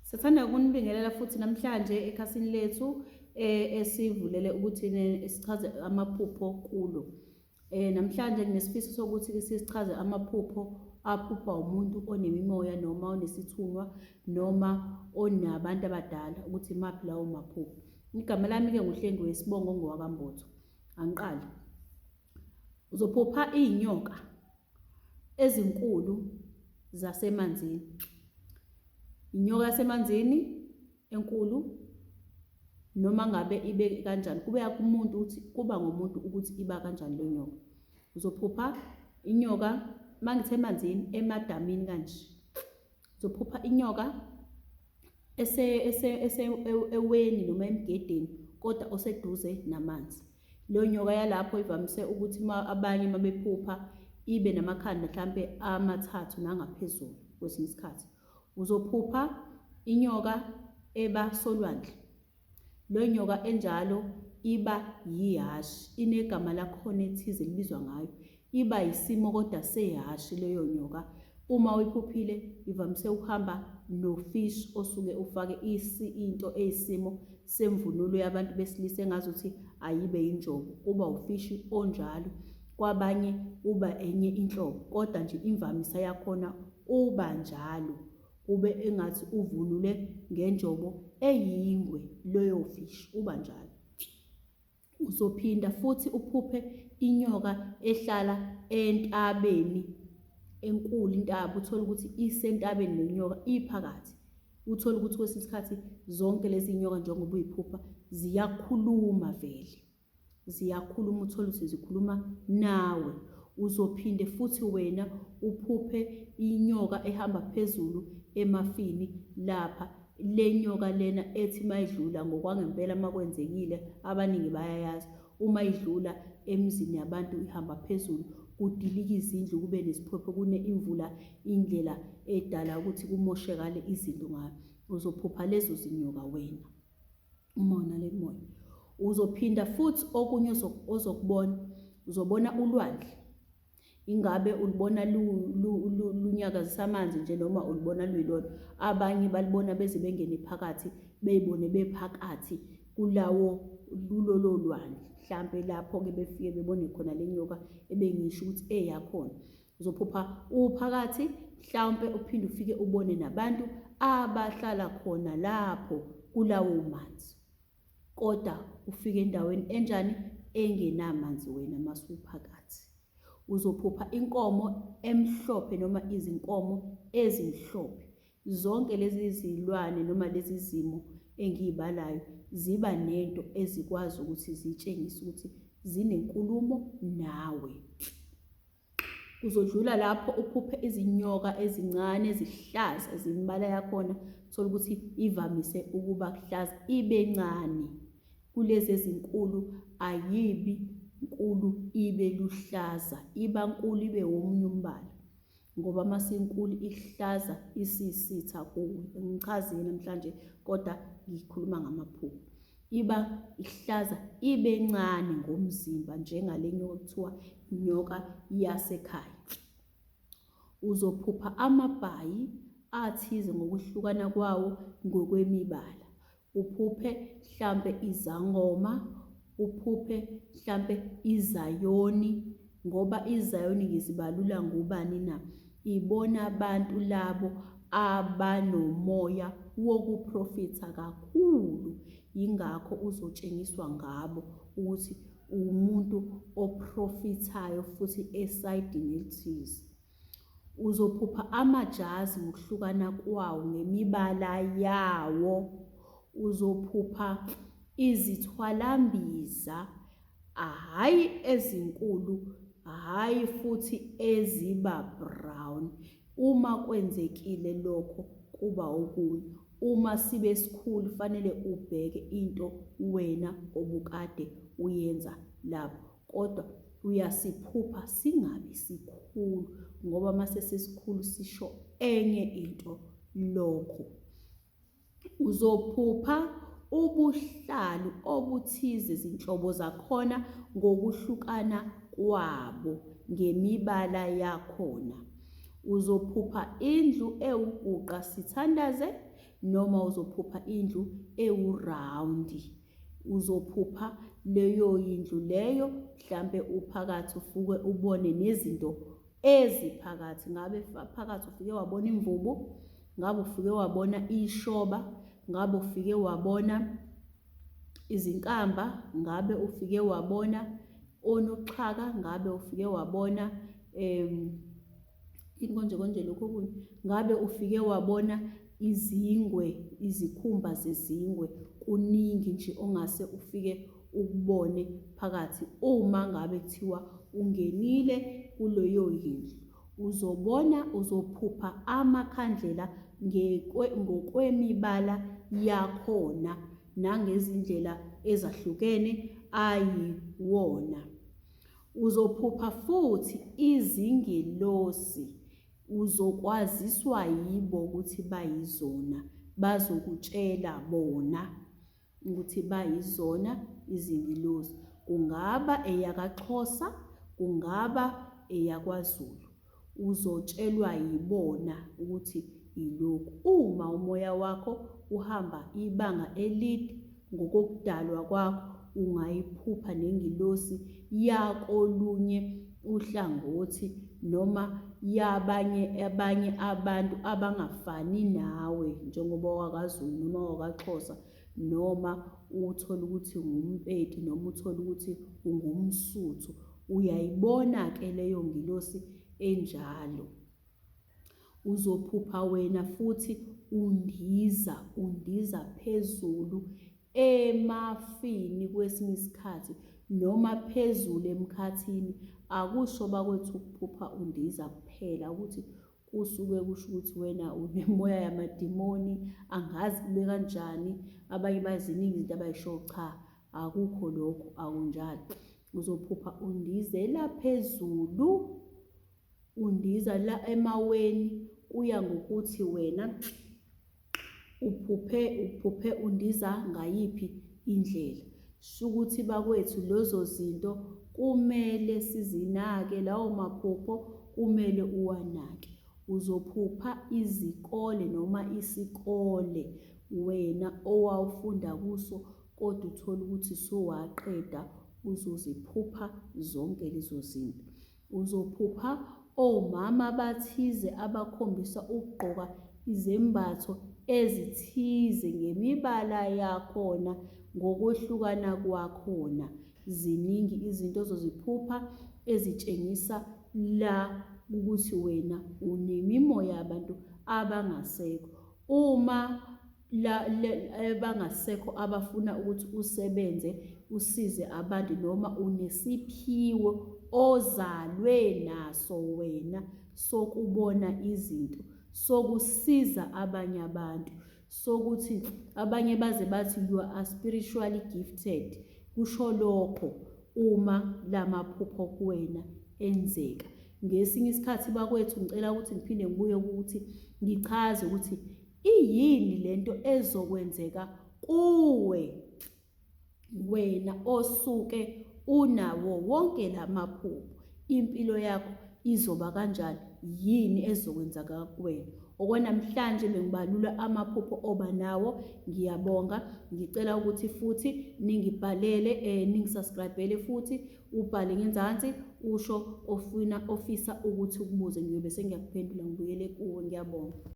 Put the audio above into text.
Sithanda ukunibingelela futhi namhlanje ekhasini lethu esivulele ukuthi sichaze amaphupho kulo. Namhlanje nginesifiso sokuthi ke sichaze amaphupho aphuphwa umuntu onemimoya noma onesithunywa noma onabantu abadala ukuthi imaphi lawo maphupho. Igama lami-ke nguHlengiwe isibongo ngowakaMbotho. Angiqale. Uzophupha iy'nyoka ezinkulu zasemanzini. Inyoka yasemanzini enkulu noma ngabe ibe kanjani kube kumuntu ukuthi kuba ngomuntu ukuthi iba kanjani le nyoka. Uzophupha inyoka mangithe emanzini emadamini kanje. Uzophupha inyoka ese ese ese eweni noma emgedeni kodwa oseduze namanzi. Leyo nyoka yalapho ivamise ukuthi abanye uma bephupha ibe namakhanda mhlampe amathathu nangaphezulu kwesinye isikhathi. Uzophupha inyoka eba solwandle. Leyo nyoka enjalo iba yihhashi, inegama lakhona ethize elibizwa ngayo. Iba yisimo kodwa sehhashi leyo nyoka. Uma uyiphuphile ivamise ukuhamba no-fish osuke ufake into eyisimo semvunulo yabantu besilisa engazuthi ayibe yinjobo. Kuba ufishi onjalo. Kwabanye uba enye inhlobo kodwa nje imvamisa yakhona uba njalo. Kube engathi uvunule ngenjobo eyingwe loyo fish uba njalo. Uzophinda futhi uphuphe inyoka ehlala entabeni enkulu intaba uthole ukuthi isentabeni le nyoka iphakathi. Uthole ukuthi kwesinye isikhathi zonke lezi nyoka njengoba uyiphupha ziyakhuluma vele. Ziyakhuluma uthole ukuthi zikhuluma nawe. Uzophinde futhi wena uphuphe inyoka ehamba phezulu emafini lapha Le nyoka lena ethi mayidlula ngokwangempela makwenzekile abaningi bayayazi uma idlula emizini yabantu ihamba phezulu kudilika izindlu kube nesiphepho kune imvula indlela edala ukuthi kumoshekale izinto ngayo. Uzophupha lezo zinyoka wena uma unale moya. Uzophinda futhi okunye ozokubona uzobona ulwandle. Ingabe ulubona lunyakazisa amanzi nje noma ulubona luyilona? Abanye balibona beze bengene phakathi, bey'bone bephakathi kulawo kulolo lwandle. Hlampe lapho-ke befike bebone khona le nyoka ebengisho ukuthi eyakhona. Uzophupha uphakathi, mhlawumpe uphinde ufike ubone nabantu abahlala khona lapho kulawo manzi. Kodwa ufike endaweni enjani engenamanzi wena masuphakathi. Uzophupha inkomo emhlophe noma izinkomo ezimhlophe. Zonke lezi zilwane noma lezi zimo engiyibalayo ziba nento ezikwazi ukuthi zitshengise ukuthi zinenkulumo nawe. Uzodlula lapho uphuphe izinyoka ezincane ezihlaza zimbala yakhona thola ukuthi ivamise ukuba kuhlaza ibe ncane kulezi ezinkulu ayibi nkulu ibe luhlaza iba nkulu ibe womunye umbala ngoba masinkulu ihlaza isisitha kuwe ngichazile namhlanje kodwa ngikhuluma ngamaphupho Iba ihlaza ibe ncane ngomzimba njengale nyoka kuthiwa inyoka yasekhaya. Uzophupha amabhayi athize ngokuhlukana kwawo ngokwemibala. Uphuphe hlampe izangoma, uphuphe hlampe izayoni ngoba izayoni ngizibalula ngobani na? Ibona abantu labo abanomoya wokuprofitha kakhulu, yingakho uzotshengiswa ngabo ukuthi uwumuntu oprofithayo futhi esayidini elithize. Uzophupha amajazi ngokuhlukana kwawo ngemibala yawo. Uzophupha izithwalambiza hhayi ezinkulu, hhayi futhi eziba brown. Uma kwenzekile lokho kuba okunye. Uma sibe sikhulu fanele ubheke into wena obukade uyenza lapho. Kodwa uyasiphupha singabi sikhulu ngoba mase sisikhulu sisho enye into lokho. Uzophupha ubuhlalu obuthize zinhlobo zakhona ngokuhlukana kwabo ngemibala yakhona. Uzophupha indlu ewuguqa sithandaze noma uzophupha indlu ewurawundi. Uzophupha leyo yindlu leyo mhlampe uphakathi ufuke ubone nezinto eziphakathi. Ngabe phakathi ufike wabona imvubu, ngabe ufike wabona ishoba, ngabe ufike wabona izinkamba, ngabe ufike wabona onoxhaka, ngabe ufike wabona yini konje konje lokhu okunye, ngabe ufike wabona izingwe, izikhumba zezingwe. Kuningi nje ongase ufike ukubone phakathi uma ngabe kuthiwa ungenile kuleyo yindlu. Uzobona, uzophupha amakhandlela ngokwemibala yakhona nangezindlela ezahlukene ayiwona. Uzophupha futhi izingelosi, uzokwaziswa yibo ukuthi bayizona, bazokutshela bona ukuthi bayizona izingilosi. Kungaba eyakaXhosa, kungaba eyakwaZulu. Uzotshelwa yibona ukuthi yilokhu. Uma umoya wakho uhamba ibanga elide ngokokudalwa kwakho, ungayiphupha nengilosi yakolunye uhlangothi noma yabanye abanye abantu abangafani nawe njengoba owakaZulu noma owakaXhosa noma uthole ukuthi unguMpedi noma uthole ukuthi ungumSuthu. Uyayibona-ke leyo ngilosi enjalo. Uzophupha wena futhi undiza, undiza phezulu emafini kwesinye isikhathi noma phezulu emkhathini. Akusho bakwethu ukuphupha undiza kuphela ukuthi kusuke kusho ukuthi wena unemoya yamadimoni, angazi kube kanjani, abanye baziningi izinto abayishoyo, cha akukho lokho, akunjalo. Uzophupha undizela phezulu, undiza la emaweni, kuya ngokuthi wena uphuphe uphuphe undiza ngayiphi indlela. Shukuthi bakwethu lezo zinto kumele sizinake, lawo maphupho kumele uwanake. Uzophupha izikole noma isikole wena owawufunda kuso kodwa uthole ukuthi sowaqeda uzoziphupha zonke lezo zinto. Uzophupha omama abathize abakhombisa ukugqoka izembatho ezithize ngemibala yakhona ngokwehlukana kwakhona. Ziningi izinto ozoziphupha ezitshengisa la ukuthi wena unemimoya yabantu abangasekho. Uma la abangasekho abafuna ukuthi usebenze usize abantu noma unesiphiwo ozalwe naso wena sokubona izinto sokusiza abanye abantu sokuthi abanye baze bathi you are spiritually gifted kusho lokho uma lamaphupho kuwena enzeka ngesinye isikhathi bakwethu ngicela ukuthi ngiphinde ngibuye ukuthi ngichaze ukuthi Iyini lento ezokwenzeka kuwe wena osuke unawo wonke lamaphupho? Impilo yakho izoba kanjani? Yini ezokwenzeka kuwena? Okwanamhlanje bengibalula amaphupho oba nawo. Ngiyabonga. Ngicela ukuthi futhi ningibhalele, ningisubscribele futhi ubhale ngenzansi usho ofuna ofisa ukuthi ukubuze ngiyobe sengiyakuphendula ngibuyele kuwe. Ngiyabonga.